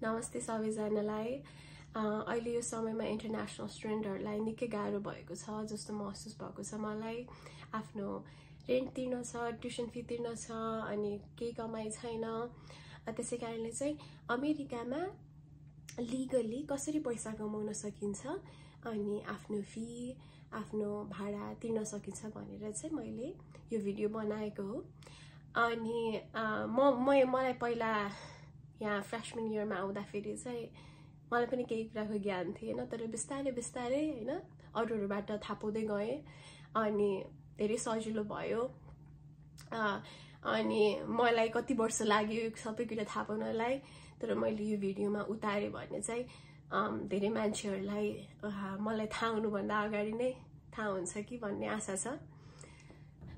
नमस्ते सबैजनालाई। अहिले यो समयमा इन्टरनेशनल स्टुडेन्टहरुलाई निकै गाह्रो भएको छ जस्तो महसुस भएको छ मलाई। आफ्नो रेन्ट तिर्न छ, ट्युसन फी तिर्न छ, अनि केही कमाइ छैन। त्यसैकारणले चाहिँ अमेरिकामा लिगली कसरी पैसा कमाउन सकिन्छ अनि आफ्नो फी, आफ्नो भाडा तिर्न सकिन्छ भनेर चाहिँ मैले यो भिडियो बनाएको हो। अनि मलाई पहिला यहाँ फ्रेशमन इयरमा आउँदाखेरि चाहिँ मलाई पनि केही कुराको ज्ञान थिएन, तर बिस्तारै बिस्तारै हैन अरूहरुबाट थाहा पाउँदै गएँ अनि धेरै सजिलो भयो। अनि मलाई कति वर्ष लाग्यो यो सबै कुरा थाहा पाउनलाई, तर मैले यो भिडियोमा उतारे भने चाहिँ धेरै मान्छेहरुलाई मलाई थाहा हुनुभन्दा अगाडि नै थाहा हुन्छ कि भन्ने आशा छ।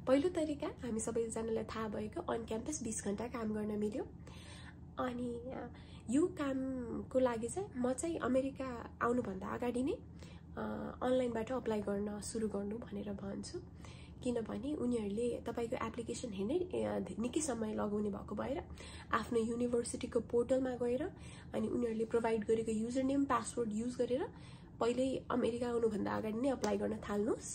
पहिलो तरिका हामी सबैजनालाई थाहा भएको अन क्याम्पस 20 घण्टा काम गर्न मिल्यो। अनि यो कामको लागि चाहिँ म चाहिँ अमेरिका आउनुभन्दा अगाडि नै अनलाइनबाट अप्लाई गर्न सुरु गर्नु भनेर भन्छु, किनभने उनीहरूले तपाईको एप्लिकेसन हेर्ने निकै समय लगाउने भएको भएर आफ्नो युनिभर्सिटीको पोर्टलमा गएर अनि उनीहरूले प्रोभाइड गरेको युजर नेम पासवर्ड युज गरेर पहिल्यै अमेरिका आउनुभन्दा अगाडि नै अप्लाई गर्न थाल्नुस्।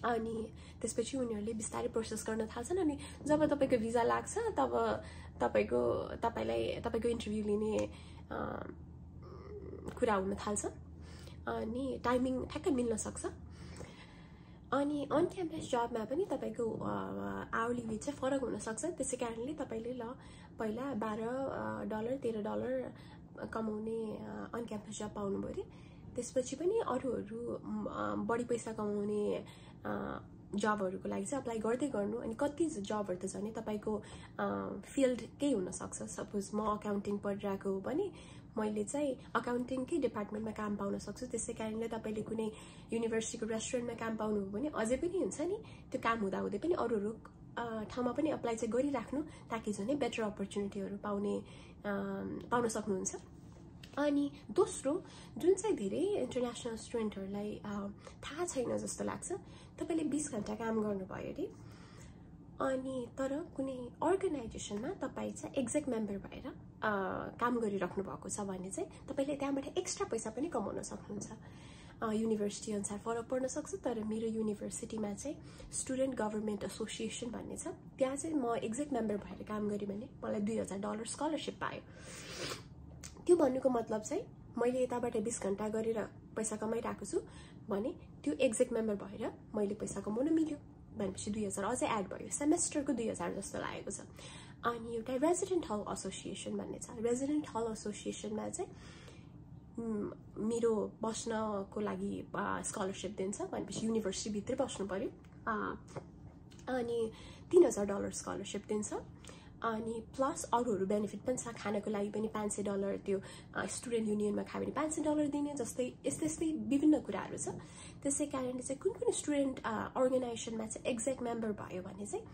अनि त्यसपछि उनीहरूले बिस्तारै प्रोसेस गर्न थाल्छन् अनि जब तपाईको भिजा लाग्छ तब तपाईको इन्टरभ्यु लिने कुरा हुन थाल्छ अनि टाइमिङ ठ्याक्कै मिल्न सक्छ। अनि अन क्याम्पस जबमा पनि तपाईको आवरली वेज चाहिँ फरक हुन सक्छ। त्यसैकारणले तपाईले पहिला $12 $13 कमाउने अन क्याम्पस जब पाउनु भर्यो, त्यसपछि पनि अरूहरु बढी पैसा कमाउने जबहरुको लागि चाहिँ अप्लाई गर्दै गर्नु। अनि कति जबहरु त झन् तपाईको फिल्ड केही हुन सक्छ। सपोज म अकाउन्टिङ पढिरहेको हो भने मैले चाहिँ अकाउन्टिङकै डिपार्टमेन्टमा काम पाउन सक्छु। त्यसैकारणले तपाईले कुनै युनिभर्सिटीको रेस्टुरेन्टमा काम पाउनु हो भने अझै पनि हुन्छ नि, त्यो काम हुँदाहुँदै पनि अरूहरु ठाउँमा पनि अप्लाई चाहिँ गरिराख्नु, ताकि झन् बेटर अपर्च्युनिटीहरु पाउन सक्नुहुन्छ। अनि दोस्रो जुन चाहिँ धेरै इन्टरनेशनल स्टुडेन्टहरुलाई थाहा छैन जस्तो लाग्छ, तपाईले 20 घण्टा काम गर्नुभयो अरे अनि तर कुनै अर्गनाइजेसनमा तपाई चाहिँ एक्जेक्ट मेम्बर भएर काम गरिराख्नु भएको छ भने चाहिँ तपाईले त्यहाँबाट एक्स्ट्रा पैसा पनि कमाउन सक्नुहुन्छ। युनिभर्सिटी अनुसार फरक पर्न सक्छ, तर मेरो युनिभर्सिटीमा चाहिँ स्टुडेन्ट गभर्नमेन्ट एसोसिएसन भन्ने छ। त्यहाँ चाहिँ म एक्जेक्ट मेम्बर भएर काम गरे भने मलाई $2000 स्कलरशिप पायो। त्यो भन्नुको मतलब चाहिँ मैले यताबाट 20 घण्टा गरेर पैसा कमाइरहेको छु भने त्यो एक्जेक्ट मेम्बर भएर मैले पैसा कमाउन मिल्यो भनेपछि 2000 अझै एड भयो, सेमेस्टरको 2000 जस्तो लागेको छ। अनि एउटा रेजिडेन्ट हल एसोसिएसन भन्ने छ। रेजिडेन्ट हल एसोसिएसनमा चाहिँ मेरो बस्नको लागि स्कलरशिप दिन्छ भनेपछि युनिभर्सिटी भित्रै बस्नु पर्यो। अनि $3000 स्कलरशिप दिन्छ। अनि प्लस अरूहरु बेनिफिट पनि छ, खानको लागि पनि $500, त्यो स्टुडेन्ट युनियनमा खायो भने $500 दिने, जस्तै यस्तै विभिन्न कुराहरु छ। त्यसैकारणले चाहिँ कुन स्टुडेन्ट अर्गनाइजेसनमा चाहिँ एक्जेक्ट मेम्बर भयो भने चाहिँ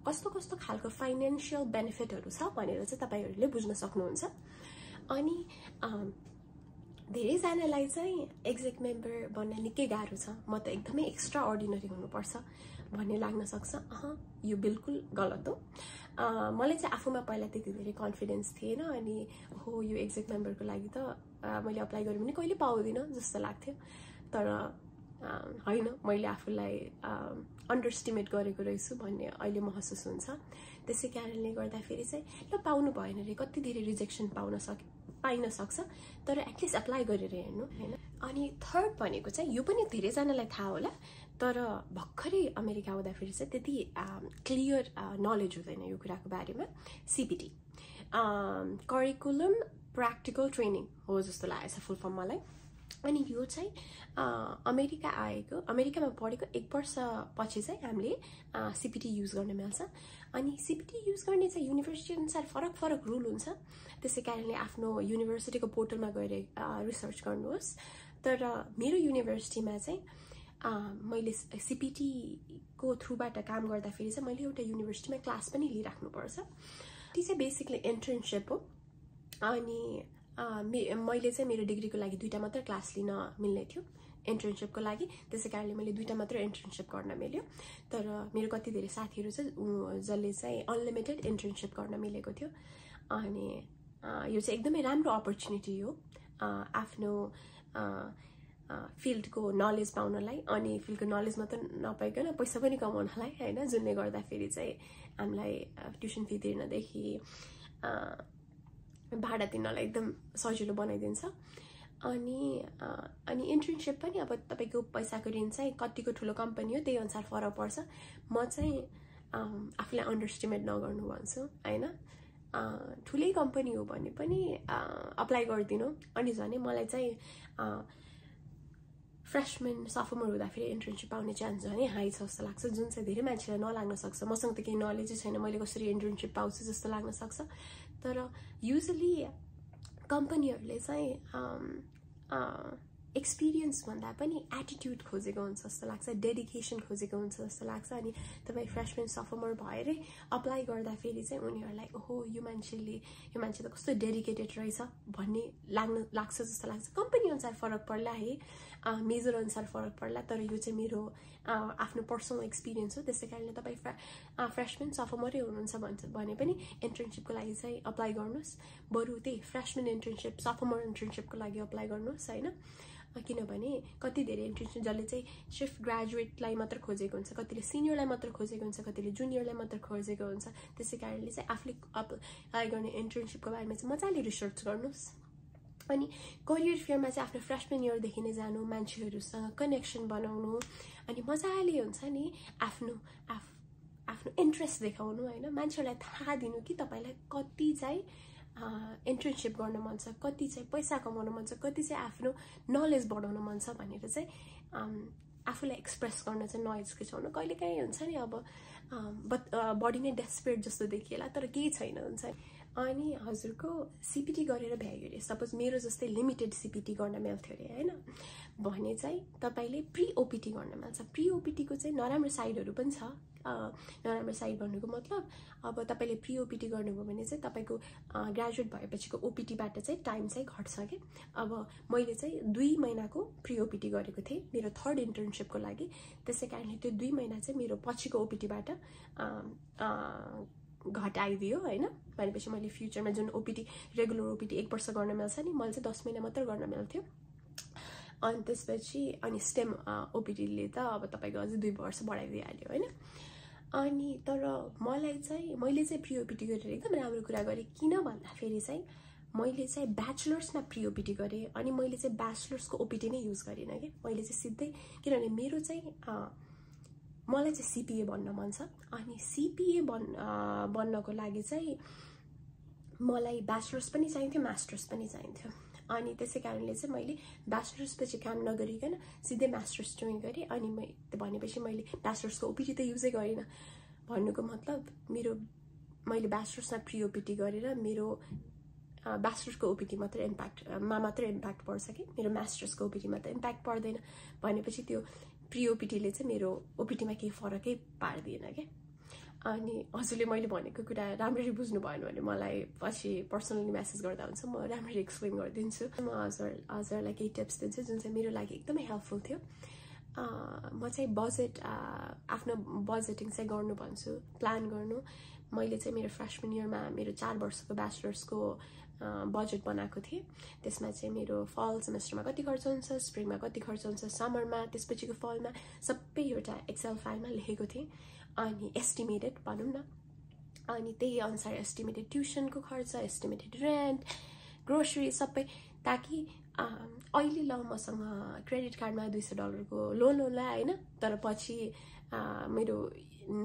कस्तो खालको फाइनान्शियल बेनिफिटहरु छ भनेर चाहिँ तपाईहरुले बुझ्न सक्नुहुन्छ। अनि धेरै जनालाई चाहिँ एक्जेक्ट मेम्बर बन्न निकै गाह्रो छ, म त एकदमै एक्स्ट्रा अर्डिनरी हुनुपर्छ भन्ने लाग्न सक्छ। यो बिल्कुल गलत हो। मलाई चाहिँ आफूमा पहिला त्यति धेरै कन्फिडेन्स थिएन अनि यो एक्जेक्ट मेम्बरको लागि त मैले अप्लाई गरेँ भने कहिले पाउँदिन जस्तो लाग्थ्यो। तर हैन, मैले आफूलाई अन्डरस्टिमेट गरेको रहेछु भन्ने अहिले महसुस हुन्छ। त्यसैकारणले गर्दाखेरि चाहिँ पाउनु भएन रे, कति धेरै रिजेक्सन पाइन सक्छ, तर एटलिस्ट अप्लाई गरेर हेर्नु हैन। अनि थर्ड भनेको चाहिँ यो पनि धेरै जनालाई थाहा होला, तर भर्खरै अमेरिका आउँदाखेरि चाहिँ त्यति क्लियर नलेज हुँदैन यो कुराको बारेमा। CPT करिकुलम प्र्याक्टिकल ट्रेनिङ हो जस्तो लागेछ फुल फर्म मलाई। अनि यो चाहिँ अमेरिकामा पढेको 1 वर्ष पछि चाहिँ हामीले CPT युज गर्न मिल्छ। अनि CPT युज गर्ने चाहिँ युनिभर्सिटी अनुसार फरक रुल हुन्छ। त्यसैकारणले आफ्नो युनिभर्सिटीको पोर्टलमा गएर रिसर्च गर्नुहोस्। तर मेरो युनिभर्सिटीमा चाहिँ मैले CPT को थ्रुबाट काम गर्दाखेरि चाहिँ मैले एउटा युनिभर्सिटीमा क्लास पनि लिइराख्नुपर्छ। त्यो चाहिँ बेसिकली इन्टर्नशिप हो। अनि मैले चाहिँ मेरो डिग्रीको लागि 2टा मात्र क्लास लिन मिल्ने थियो इन्टर्नशिपको लागि। त्यसैकारणले मैले 2टा मात्र इन्टर्नशिप गर्न मिल्यो। तर मेरो कति धेरै साथीहरु चाहिँ जसले चाहिँ अनलिमिटेड इन्टर्नशिप गर्न मिलेको थियो। अनि यो चाहिँ एकदमै राम्रो अपर्च्युनिटी हो आफ्नो फिल्डको नलेज पाउनलाई अनि फिल्डको नलेज मात्र नपाइकन पैसा पनि कमाउनलाई हैन जुनले गर्दाखेरि चाहिँ हामीलाई ट्युसन फी तिर्नदेखि भाडा तिर्नलाई एकदम सजिलो बनाइदिन्छ अनि इन्टर्नशिप पनि अब तपाईको पैसाको ऋण चाहिँ कतिको ठुलो कम्पनी हो त्यही अनुसार फरक पर्छ म चाहिँ आफूलाई अन्डरस्टिमेट नगर्नु भन्छु हैन ठुलै कम्पनी हो भने पनि अप्लाई गर्दिनु अनि झनै मलाई चाहिँ फ्रेशमन सफोमर हुँदाखेरि इन्टर्नशिप पाउने चान्स झनै हाई छ जस्तो लाग्छ जुन चाहिँ धेरै मान्छेलाई नलाग्न सक्छ मसँग त केही नलेजै छैन मैले कसरी इन्टर्नशिप पाउँछु जस्तो लाग्न सक्छ तर युजुअली कम्पनीहरूले चाहिँ एक्सपिरियन्स भन्दा पनि एटिट्युड खोजेको हुन्छ जस्तो लाग्छ डेडिकेसन खोजेको हुन्छ जस्तो लाग्छ अनि तपाईँ फ्रेशमन सफोमर भएरै अप्लाई गर्दाखेरि चाहिँ उनीहरूलाई ओहो यो मान्छे त कस्तो डेडिकेटेड रहेछ भन्ने लाग्छ जस्तो लाग्छ कम्पनी अनुसार फरक पर्ला है मेजर अनुसार फरक पर्ला तर यो चाहिँ मेरो आफ्नो पर्सनल एक्सपिरियन्स हो त्यसै कारणले तपाईँ फ्रेशमन सफोमरै हुनुहुन्छ भने पनि इन्टर्नशिपको लागि चाहिँ अप्लाई गर्नुहोस् बरु त्यही फ्रेशमन इन्टर्नशिप सफोमर इन्टर्नशिपको लागि अप्लाई गर्नुहोस् हैन किनभने कति धेरै इन्टर्नशिप जसले चाहिँ सिर्फ ग्रेजुएटलाई मात्र खोजेको हुन्छ कतिले सिनियरलाई मात्र खोजेको हुन्छ कतिले जुनियरलाई मात्र खोजेको हुन्छ त्यसै कारणले चाहिँ आफूले अप्लाई गर्ने इन्टर्नशिपको बारेमा चाहिँ मजाले रिसर्च गर्नुहोस् अनि करियर फेयरमा चाहिँ आफ्नो फ्रेशमन इयरदेखि नै जानु मान्छेहरूसँग कनेक्सन बनाउनु अनि मजाले हुन्छ नि आफ्नो इन्ट्रेस्ट देखाउनु हैन मान्छेहरूलाई थाहा दिनु कि तपाईलाई कति चाहिँ इन्टर्नशिप गर्न मन छ कति चाहिँ पैसा कमाउन मन छ कति चाहिँ आफ्नो नलेज बढाउन मन छ भनेर चाहिँ आफूलाई एक्सप्रेस गर्न चाहिँ नहिचकिचाउनु कहिलेकाहीँ हुन्छ नि अब बडी नै डेस्परेट जस्तो देखिएला तर केही छैन हुन्छ अनि हजुरको सीपीटी गरेर भ्यायो अरे सपोज मेरो जस्तै लिमिटेड सीपीटी गर्न मिल्थ्यो अरे हैन भने चाहिँ तपाईले प्री ओपीटी गर्न मिल्छ प्री ओपीटी को चाहिँ नराम्रो साइडहरु पनि छ नराम्रो साइड भन्नुको मतलब अब तपाईले प्री ओपीटी गर्नुभयो भने चाहिँ तपाईको ग्रेजुएट भएपछिको ओपीटी बाट चाहिँ टाइम चाहिँ घट्छ के अब मैले चाहिँ 2 महिनाको प्री ओपीटी गरेको थिए मेरो थर्ड इन्टर्नशिपको लागि त्यसैकारणले त्यो 2 महिना चाहिँ मेरो पछिको ओपीटी बाट घटाइदियो हैन भनेपछि मैले फ्युचरमा जुन ओपीटी रेगुलर ओपीटी 1 वर्ष गर्न मिल्छ नि मैले चाहिँ 10 महिना मात्र गर्न मिल्थ्यो अनि त्यसपछि अनि स्टेम ओपीटी ले त अब तपाईको अझै 2 वर्ष बढाइदिहाल्यो हैन अनि तर मैले चाहिँ प्री ओपीटी गरेर एकदम राम्रो कुरा गरे किन भन्दा फेरि चाहिँ मैले चाहिँ ब्याचलर्समा प्री ओपीटी गरे अनि मैले चाहिँ ब्याचलर्सको ओपीटी नै युज गरिन के मैले चाहिँ सिधै किनभने मेरो चाहिँ मलाई चाहिँ सीपीए बन्न मन छ अनि सीपीए बन्नको लागि चाहिँ मलाई ब्याचलर्स पनि चाहिन्थ्यो मास्टर्स पनि चाहिन्थ्यो अनि त्यसै कारणले चाहिँ मैले ब्याचलर्स पछि काम नगरिकन सिधै मास्टर्स जोइन गरे अनि भनेपछि मैले ब्याचलर्सको ओपीटी त युजै गरिन भन्नुको मतलब मैले ब्याचलर्समा प्री ओपीटी गरेर मेरो ब्याचलर्सको ओपीटी मात्र इम्प्याक्ट पर्छ कि मेरो मास्टर्सको ओपीटीमा त इम्प्याक्ट पर्दैन भनेपछि त्यो प्री ओपीटीले चाहिँ मेरो ओपीटीमा केही फरकै पार्दिएन के अनि हजुरले मैले भनेको कुरा राम्ररी बुझ्नु भएन भने मलाई पछि पर्सनली मेसेज गर्दा हुन्छ म राम्ररी एक्सप्लेन गरिदिन्छु म हजुरलाई केही टिप्स दिन्छु जुन चाहिँ मेरो लागि एकदमै हेल्पफुल थियो म चाहिँ बजेट आफ्नो बजेटिङ चाहिँ गर्नु भन्छु प्लान गर्नु मैले चाहिँ मेरो फ्रेशमन इयरमा मेरो 4 वर्षको ब्याचलर्सको बजेट बनाएको थिएँ त्यसमा चाहिँ मेरो फल सेमेस्टरमा कति खर्च हुन्छ स्प्रिङमा कति खर्च हुन्छ समरमा त्यसपछिको फलमा सबै एउटा एक्सेल फाइलमा लेखेको थिएँ अनि एस्टिमेटेड भनौं न अनि त्यही अनुसार एस्टिमेटेड ट्युसनको खर्च एस्टिमेटेड रेन्ट ग्रोसरी सबै ताकि अहिले ल मसँग क्रेडिट कार्डमा $200 को लोन होला हैन तर पछि मेरो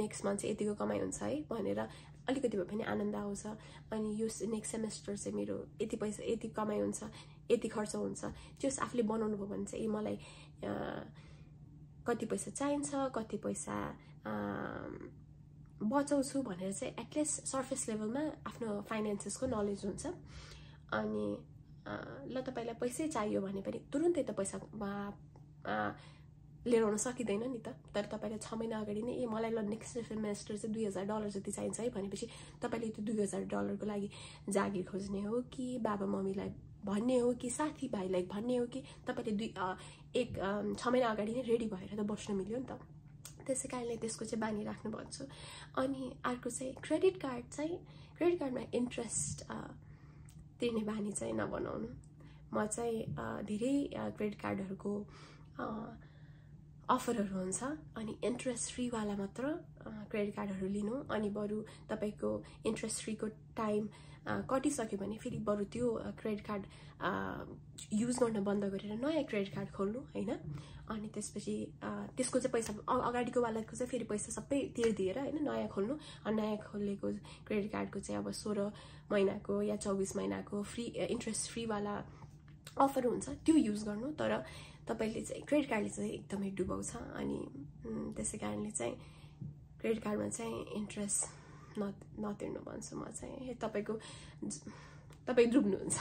नेक्स्ट मन्थ चाहिँ यतिको कमाइ हुन्छ है भनेर अलिकति भए पनि आनन्द आउँछ अनि यो नेक्स्ट सेमेस्टर चाहिँ मेरो यति पैसा यति कमाइ हुन्छ यति खर्च हुन्छ जस आफूले बनाउनु भयो भने चाहिँ मलाई कति पैसा चाहिन्छ कति पैसा बचाउँछु भनेर चाहिँ एटलिस्ट सर्फेस लेभलमा आफ्नो फाइनान्सेसको नलेज हुन्छ अनि ल तपाईलाई पैसै चाहियो भने पनि तुरुन्तै त पैसा लिएर आउन सकिदैन नि त तर तपाईलाई 6 महिना अगाडि नै मलाई ल नेक्स्ट सेमेस्टर चाहिँ $2000 जति चाहिन्छ है भनेपछि तपाईले त्यो $2000 को लागि जागिर खोज्ने हो कि बाबा मम्मीलाई भन्ने हो कि साथी भाइलाई भन्ने हो कि तपाईले 6 महिना अगाडि नै रेडी भएर त बस्न मिल्यो नि त त्यसै कारणले त्यसको चाहिँ बानी राख्नु भन्छु अनि अर्को चाहिँ क्रेडिट कार्डमा इन्ट्रेस्ट तिर्ने बानी चाहिँ नबनाउनु। म चाहिँ धेरै क्रेडिट कार्डहरूको अफरहरू हुन्छ अनि इन्ट्रेस्ट फ्रीवाला मात्र क्रेडिट कार्डहरू लिनु, अनि बरु तपाईँको इन्ट्रेस्ट फ्रीको टाइम कटिसक्यो भने फेरि बरु त्यो क्रेडिट कार्ड युज गर्न बन्द गरेर नयाँ क्रेडिट कार्ड खोल्नु होइन। अनि त्यसपछि त्यसको चाहिँ पैसा अगाडिको वालाको चाहिँ फेरि पैसा सबै तिर्दिएर होइन नयाँ खोल्नु। अनि नयाँ खोलेको क्रेडिट कार्डको चाहिँ अब 16 महिनाको या 24 महिनाको फ्री इन्ट्रेस्ट फ्रीवाला अफर हुन्छ, त्यो युज गर्नु। तर तपाईँले चाहिँ क्रेडिट कार्डले चाहिँ एकदमै डुबाउँछ, अनि त्यसै कारणले चाहिँ क्रेडिट कार्डमा चाहिँ इन्ट्रेस्ट नतिर्नु भन्छु म चाहिँ। तपाईँ डुब्नुहुन्छ।